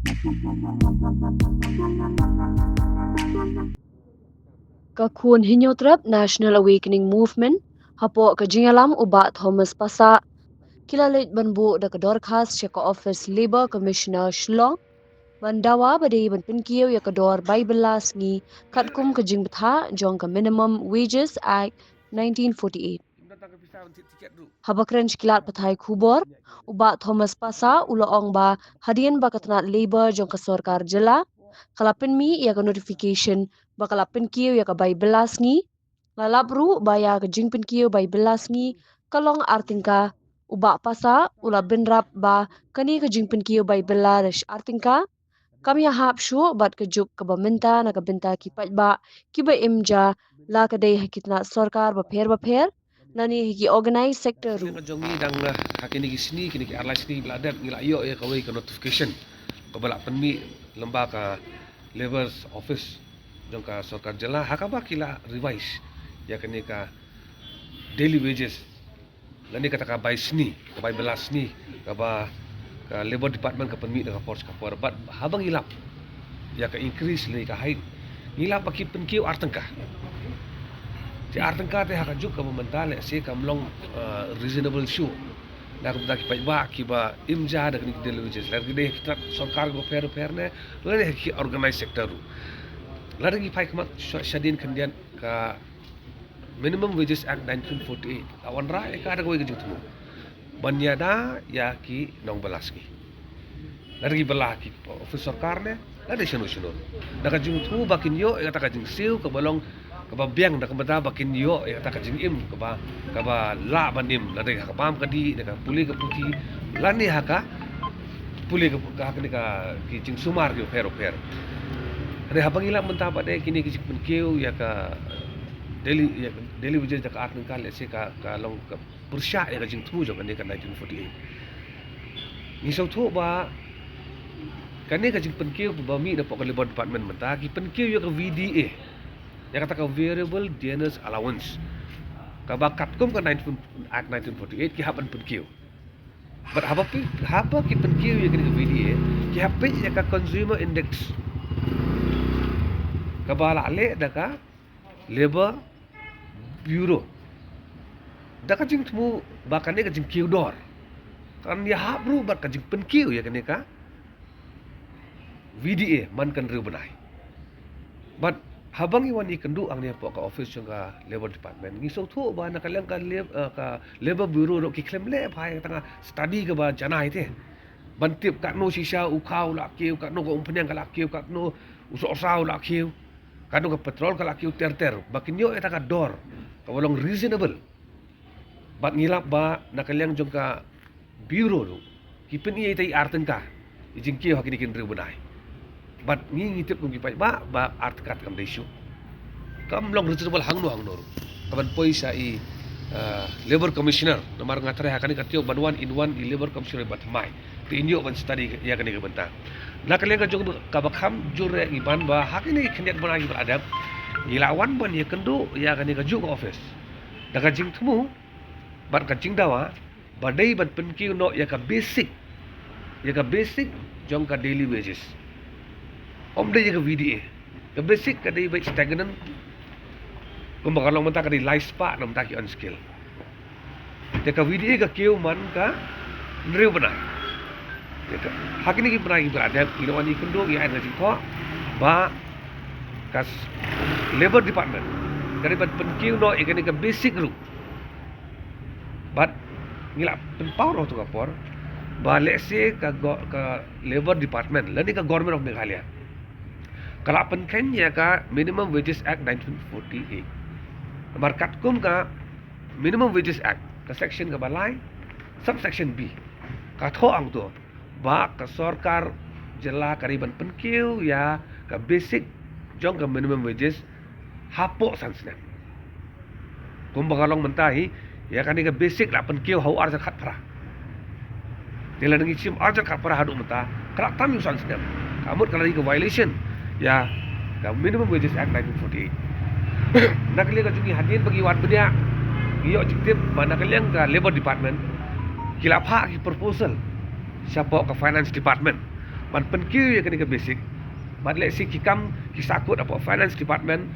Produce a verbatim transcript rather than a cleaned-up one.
Ka khun Hynñiewtrep National Awakening Movement hapoh ka jingïalam u Bah Thomas Passah ki la leit ban buh da ka dorkhas sha ka ophis Labour Commissioner Shillong ban dawa ba dei ban pynkiew ïa ka dor bai bylla sngi katkum ka jingbthah jong ka Minimum Wages Act nineteen forty-eight. Haba kren sha ki lad pathai khubor, u Bah Thomas Passah u la ong ba hadien ba ka tnat Labour jong ka sorkar jylla ka la pynmih ïa ka notification ba ka la pynkiew ïa ka bai bylla sngi, la lap ruh ba ïa ka jingpynkiew bai bylla sngi ka long ar tyngka. U Bah Passah u la bynrap ba kane ka jingpynkiew bai bylla da shi ar tyngka kam ïahap shuh bad ka juk kaba mynta na ka bynta ki paidbah kiba im ja, la ka dei ha ki tnat sorkar bapher bapher lane ha ki organised sector ruh. Ka jong ngi dang, eh, ha kine ki sngi, kine ki ar lai sngi ba la dep, ngi la ïoh ïa kawei ka notification kaba la pynmih lyngba ka Labour Office jong ka sorkar jylla, ha kaba ki la revise ïa kane ka daily wages lane kata ka bai sngi, ka bai bylla sngi kaba ka Labour Department ka pynmih na ka por sha ka por. Bad haba ngi lap ïa ka increase lane ka hike, ngi lap ba ki pynkiew ar tyngka. Te ar tyngka te ha ka juk kaba mynta lehse kam long, eh, reasonable shuh na ka bynta ki paidbah kiba im ja da kine ki daily wages. Lada ki dei ha ki tnat sorkar kiba pher pher ne lane ha ki organised sector ruh. Lada ngi phai khmat sha-, shadien khyndiat, ka Minimum Wages Act nineteen forty-eight la wanrah ïa ka da kawei ka jingthmu ban ïada ïa ki nongbylla sngi. Lada ki bylla ha ki ophis sorkar ne lada shano shano, da ka jingthmu ba kin ïoh ïa kata ka jingsiew kaba long kaba biang, da ka bynta ba kin ïoh ïa kata ka jingim kaba, kaba lah ban im, lada ha ka bam ka dih, da ka pule ka puthi lane ha ka pule ka, ka, ha kane ka, ki jingsumar kiba pher bapher. Hynrei haba ngi lap mynta pat de, kine ki jingpynkiew ïa ka daily, ïa ka daily wages da ka ar tyngka, lehse ka, ka long ka pyrshah ïa ka jingthmu jong kane ka nineteen forty-eight. Ngi sngewthuh ba kane ka jingpynkiew ba mih napoh ka Labour Department mynta, ki pynkiew ïa ka V D A, ïa kata ka Variable Dinner's Allowance, kaba katkum ka nineteen, Act nineteen forty-eight ki hap ban pynkiew. Bad haba pi-, haba ki pynkiew ïa kane ka V D A, ki hap peit ïa ka Consumer Index kaba la leh da ka Labour Bureau, da ka jingthmu ba kane ka jingkiew dor kan ïahap ruh bad ka jingpynkiew ïa kane ka V D A man ka hynriew bnai. Bad haba ngi wan ïakynduh hangne hapoh ka office jong ka Labour Department, ngi sngewthuh ba na ka liang ka Lab-, eh, ka Labour Bureau ruh ki khlem leh bha ïa kata ka study kaba janai te ban tip katno shisha u khaw u la kiew, katno ka umphniang ka la kiew, katno u sohsaw u la kiew, katno ka petrol ka la kiew ter ter, ba kin ïoh ïa kata ka dor kaba long reasonable. Bad ngi lap ba na ka liang jong ka Bureau ruh ki pyni ïa ita i ar tyngka i jingkiew ha kine ki hynriew bnai. Bad ngi, ngi tip kum ki paidbah ba ar tyngka te kam dei shuh. Kam long reasonable hangno hangno ruh. Kaban poi sha i, ah, Labour Commissioner, namar nga tharai ha kane ka tiok ban wan in wan i Labour Commissioner ba thymmai, te in ïoh ban study ïa kane ka bynta. Na ka liang ka jong kaba kham jur re ngi ban ba ha kine ki khyndiat bnai kiba la dep, ngi la wan ban ïakynduh ïa kane kajuh ka office da ka jingthmu bad ka jingdawa ba dei ban pynkiew noh ïa ka basic, ïa ka basic jong ka daily wages. Ym dei ïa ka V D A. Ka basic ka dei beit stagnant, kumba ka long mynta ka dei lai spah na bynta ki unskilled. Te ka V D A ka kiew man ka hynriew bnai. Te ka, ha kine ki bnai kiba la dep, ngi la wan ïakynduh, ngi ai ka jingthoh ba ka s-, Labour Department ka dei ban pynkiew noh ïa kane ka basic ruh. Bad ngi la pynpaw ruh ha kato ka por ba lehse ka go-, ka Labour Department lane ka Government of Meghalaya ka la pynkheiñ ïa ka Minimum Wages Act nineteen forty-eight. Namar katkum ka Minimum Wages Act, ka section kaba lai, subsection B, ka thoh hangto ba ka sorkar jylla ka dei ban pynkiew ïa ka basic jong ka minimum wages hapoh san snem. Kumba ka long mynta hi, ïa kane ka basic la pynkiew ha u ar hajar khatphra. Te lada ngi shim ar hajar khatphra haduh mynta, ka la tam ïa u san snem. Ka mut ka la dei ka violation ïa ka Minimum Wages Act nineteen forty-eight. Na ka liang ka jong ngi, hadien ba ngi wad bniah, ngi ïoh jingtip ba na ka liang ka Labour Department ki la phah ki proposal shapoh ka Finance Department ban pynkiew ïa kane ka basic. Bad lehse ki kam ki sahkut hapoh Finance Department.